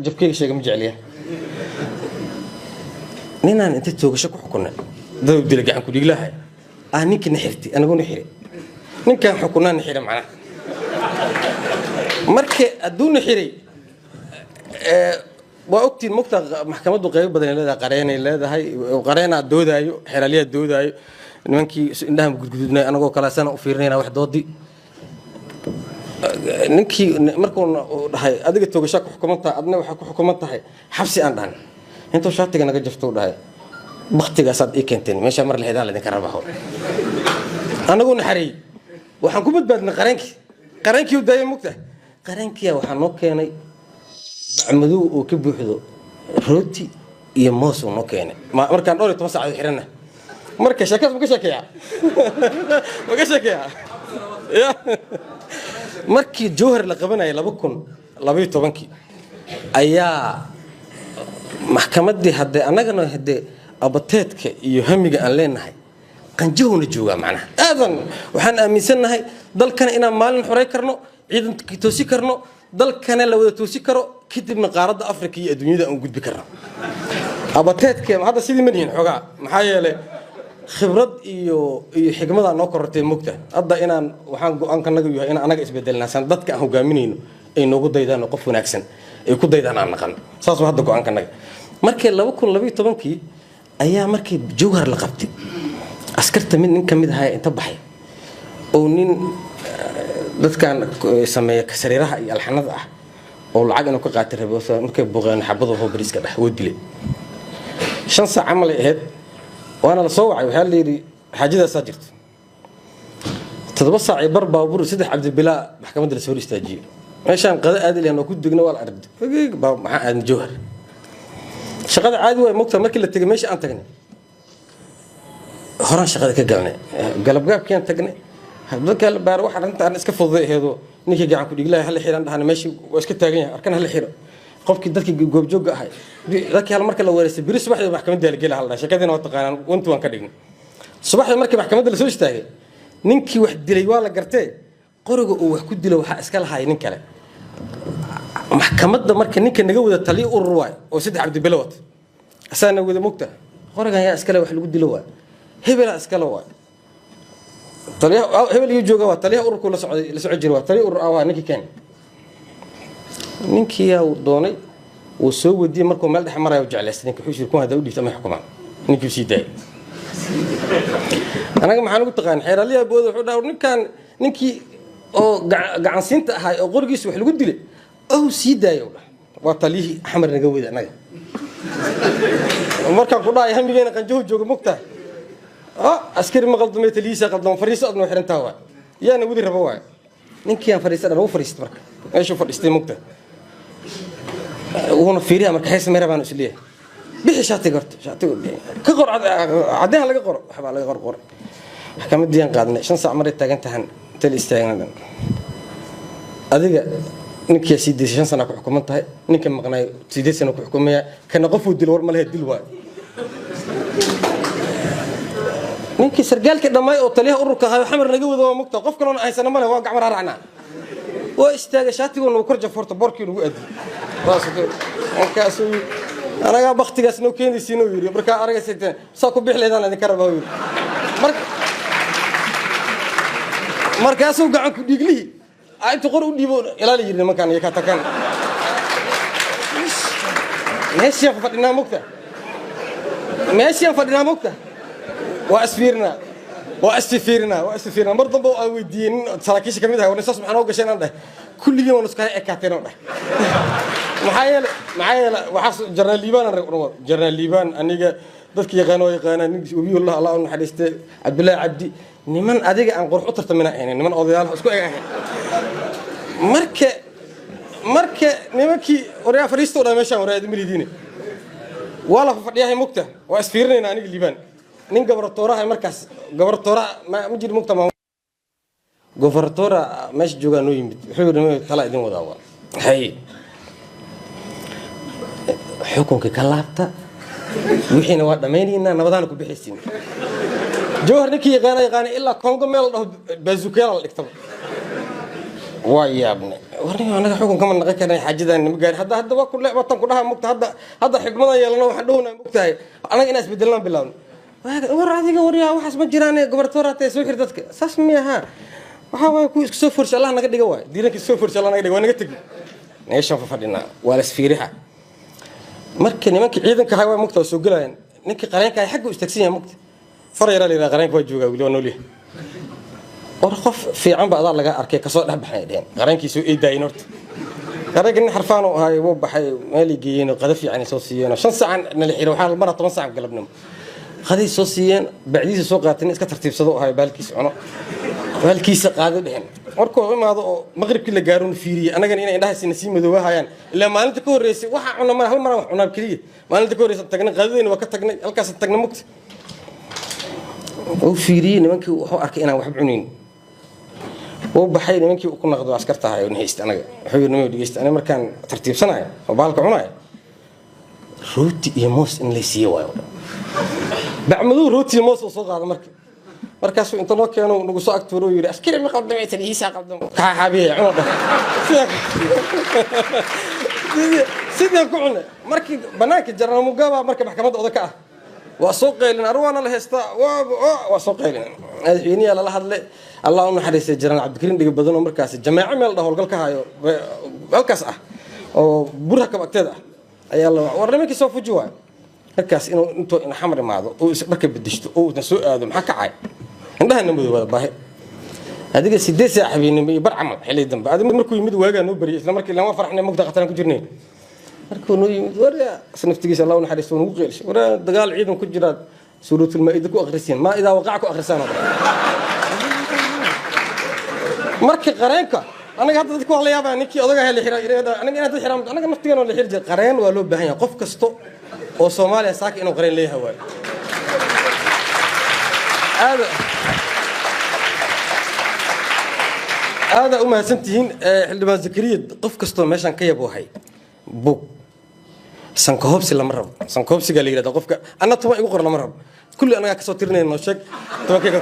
Jabkeyga sheega ma jecliya. Ninaan inta toogasho ku xukunay, dad dila, gacan ku dhiiglahay ah, ninkii na xirtay, anaguna xiri, ninkaan xukunaa na xiri. Macnaha marka hadduu na xiray, waa ogtiin mogta, maxkamaddu qaybo badan ay leedahay. Qareenay leedahay, qareenaa doodaayo, xeraalyaha doodaayo. Nimankii indhaha gudgududnay anagoo kale sana u fiirinayna wax doodii. Ninkii markuu dhahay, "Adiga toogashaa ku xukuman tahay, adna waxaa ku xukuman tahay xabsi," aan dhahan, intuu shaatiga naga jafto u dhahay, "Baktigaasaad ii keenteen meeshaa, mar lixdaa laydinka rabaa." Anagoo na xareeyey, waxaan ku badbaadnay qareenkii. Qareenkii u daayay mogtahay. Qareenkiya waxaa noo keenay bacmadow oo ka buuxdo rooti iyo moos uu noo keenay markaan dhowr iyo toban saacadood xirana. Marka sheekadas ma ka sheekeeyaa? Ma ka sheekeeyaa? Ya, markii Jowhar la qabanayay 2012-kii ayaa maxkamaddii haddee annagana haddee abateedka iyo hamiga aan leenahay qanjahuna joogaa. Macnaha aadan waxaan aaminsannahay dalkana inaan maalin xorey karno, ciidanka toosi karno, dalkana la wada toosi karo, kadibna qaaradda Africa iyo adduunyada aan u gudbi karno. Abateedke hadda sidii ma nihin xoogaa, maxaa yeelay khibrad iyo xigmadaa noo korortay mogta. Hadda inaan waxaan go-aankanaga yahay inaan anaga isbedelnaa, san dadka aan hogaaminayno ay noogu daydaan oo qof wanaagsan ay ku daydaan aan naqan. Saas waa hadda go-aankanaga. Markii 2012-kii ayaa markii Jowhar la qabtay, askarta mid nin ka mid ahaa inta baxay oo nin dadkan sameeya sariiraha iyo alxanada ah oo lacag inuu ka qaatay rabo, markay buuqeen xabado hoo bariiska dhex wuu dilay. 5 saac camal ay ahayd, waana la soo wacay. Waxaa la yidhi xaajadaasaa jirta. 7 saac bar baabuur saddex Cabdibilaa maxkamadda lasoo hor istaajiyey. Meeshaan qada aadi lahayn oo ku degna waa la arday, maxaa aadan Jowhar shaqada caadi waay mogta. Markii la tegay meesha aan tagnay, horaan shaqada ka galnay, galabgaabkiaan tagnay. Dadka la baaro wax arrintaan iska fududay aheedoo ninkii gacan ku dhiglahay hala xiran dhahana, meeshii waa iska taagan yahay, arkan hala xiro. Qofkii dadkii goobjoogga ahay, dadkii hal marka la wareystay, beri subaxdii maxkamadda la gela hal. Sheekadiina waa taqaanaan, wanti waan ka dhignay. Subaxdii markii maxkamadda lasoo istaagay, ninkii wax dilay waa la gartee, qoriga uu wax ku dilo waxaa iska lahaay nin kale. Maxkamadda marka ninka naga wada taliyo urur waay oo saddex Cabdibele wata, asaa na wada mogta. "Qorigan yaa iskale wax lagu dilo?" Waay, "Hebelaa iskale." Waay, "Taliyaha hebel iyo jooga." Waa taliyaha ururku la socday, la socon jiray, waa taliya urur ah. Waa ninkii keen, ninkii yaa doonay, wuu soo wadiyey. Markuu meel dhex maraya jeclaystay ninka, wuxuu yiri, "Kuwan haddaa u dhiibta ma xukumaan." Ninkii sii daayay. Anaga maxaan ugu taqaan xeeraliyaha booda, wuxuu dhaha, "Ninkan ninkii oo gacansiinta ahaa oo qorigiisa wax lagu dilay oh sii daayo." Dhah, waa taliyihii Axmed naga wada. Anaga markaan ku dhahay hamigeena qanjahu jooga mogtahay, askari ma qaldamay, taliyihiisa qaldamo. "Fariiso, adna xirantaa." Waay, yaana wadi raba waay. Ninkii aan fadhiista dhan wuu fadhiistay. Marka meeshuu fadhiistay mogtahay, wuuna fiiriya. Marka hees meera baan isleeyahay, "Bixi shaatiga horta, shaatiga ka qor, caddeehan laga qoro." Waxbaa laga qor qoray. Maxkamaddiiyaan qaadnay. 5 saac maray taagan tahan inta la istaagna dhan, "Adiga ninkaa sii daysay 5 sana ku xukuman tahay, ninka maqnaay 8 sana ku xukumaya, kana qofuu dilo war ma lehe, dil waayo." Ninkii sargaalka dhammaay oo taliyaha ururka ahayo Xamar naga wada waa mugta, qof kaloona haysana male, waa gacmo raaracnaa. Waa istaagay, shaatigoo nagu kor jafoorta, boorkii nagu aadiyey. Markaasuu, "Anagaa baktigaas noo keenaysiin," uu yidhi. "Markaa aragaysateen saa ku bixi leedaan idinka rabaa," uu yidhi. Markaasuu gacan ku dhiiglihii intuu qor u dhiibo ilaali yidhi nimankaan iyo ka takan. Meeshiaan fadhinaa mogta, meeshiaan fadhinaa mogta, waa isfiirinaa, waa isfiirinaa, waa isfiirinaa. Mar dambe aan weydiiyey nin saraakiisha kamid ahay, "War saas maxaa noo gasheen?" Aan dhahay, "Kulligeen waan iska ekaateen," oo dhahay. Maxaa yeele waxaas Jarnaal Liibaan aan Jarnaal Liibaan, aniga dadka yaqaan oo yaqaanaa, nin wabiyullah Allah u naxariiste, Cabdullaahi Cabdi, niman adiga aan qurux u tartamina ahayn, niman odayaal isku eg ahayn. Marka nimankii, "Waryaa, fadhiista," u dhahay, "meeshaan waryaa idin malidiine." Waa la fadhiyahay mugta, waa isfiirinayna aniga Liibaan, nin gabartooraha. Markaas gabartoora ma jiri mugta, gobartoora meesha joogaa noo yimid. Wuxuu yidhi, "Tala idin wadaa." Waa hay, "Xukunkii ka laabta, wixiina waa dhammaynaynaa, nabadaana ku bixaysiin." Jawhar ninkii yaqaana yaqaana, ilaa Kongo meel la dhaho baazuukayaal la dhigtaba. Waa yaabnay. Warniyo, anaga xukun kama naqan karnay, xaajadan nama gaarin hadda. Hadda waa ku watan ku dhaha mugta. Hadda xigmadan yeelano, waxaan dhahnaa, mugtahay, anaga inaan isbedelnaan bilaawno. War adiga, waryaa, waxaas ma jiraan. Gobartooraatee soo xir dadka, saas miyaha? Waxaa waaye kuwa isku soo forshay Allah naga dhiga waay. Diiranka isku soo forshay Allah naga dhiga. Waa naga tegi, meeshaan fa fadhinaa, waa la isfiirixa. Marka nimankii ciidanka ahaa waa mugta waa soo gelayaan. Ninkii qareenka ahay xagga u istaagsan yahay, mugta far yaraa la yidhaha. Qareenka waa joogaa weli, waa noolyahay. War qof fiican ba adaa laga arkay, kasoo dhex baxnay dheheen. Qareenkii soo eedaayeen. Horta qareenka nin xarfaan uu ahay, wuu baxay. Meelay geeyeen oo qada fiican ay soo siiyeen. 5 saacan nala xiray, waxaa mara 10 saac galabnimo. Qaday soo siiyeen, bacdiisa soo qaatay. Nin iska tartiibsado ahay, baalkiisa cuno, baalkiisa qaado dheheen. Markuu imaado oo maqribkii la gaaro, fiiriyey annagana inay indhahaasina sii madoobahayaan. Ilaa maalinta ka horreysay waxaa cuna mar hal maraan wax cunaa keliya. Maalinta ka horreysa tagnay, qadadeyna waa ka tagnay, halkaas tagnay mugta. Uu fiiriyey nimankii, wuxuu arkay inaan waxba cunayn. Wuu baxay, nimankii ku naqdo askarta ahay oo haysta anaga. Wuxuu yidhi, "Nimayo, dhegeysta, aniga markaan tartiibsanayo oo bahalka cunayo, rooti iyo moos in lay siiyo waayo." Bacmadow rooti iyo moos oo soo qaada. Marka markaasuu inta noo keeno nagu soo agtuuro, yidhi, "Askari ma qaldamaysan, iisaa qaldamo, kaxaabiya, cuna." Dhah sidii ku cunay. Markii banaanka Jenaraal Mugaba marka maxkamadda oda ka ah, waa soo qaylin, arwaana la haystaa, waa soo qaylin. Madaxweyniyaa lala hadlay, Allah u naxariistay, Jenaraal Cabdikariin Dhiga Badan oo markaasi jameeco meel dha howlgal ka hayo halkaas ah oo burha kab agteeda ah ayaa la war nimankii soo fuji waayo. Markaas inuu intuu ina Xamar imaado oo is dharka bedeshto oo uusan soo aado, maxaa kacay? Indhahana madoobaada baahi. Adiga 8 saac habeenimo iyo bar camal xilli dambe adi markuu yimid, waagaa noo bariyay isla markii. Lama farxnay mugta, qataraan ku jirnay. Markuu noo yimid, waryaa, is naftigiisa Allah u naxariisto, nagu qeelshay, "Waraa, dagaal ciidan ku jiraad Suuratul Maa'ida ku akhrisiin, maa idaa waqaca ku akhrisaan." Oo marka qareenka anaga hadda dadka waa la yaabaa, ninkii odaga la xiraa, anaga inaad dad xiraan, anaga naftigan oo la xiri jiray. Qareen waa loo baahan yahay. Qof kasto oo Soomaaliya saaka inuu qareen leeyahay waayo. Aada aada u mahadsantihiin. Xildhibaan Zakariya, qof kastoo meeshan ka yaboohay bug sankahoobsi lama rabo. Sankahoobsigaa la yidhahda qofka anna 10 igu qor lama rabo. Kulli annagaa kasoo tirinayna. Noo sheeg tobankii ka.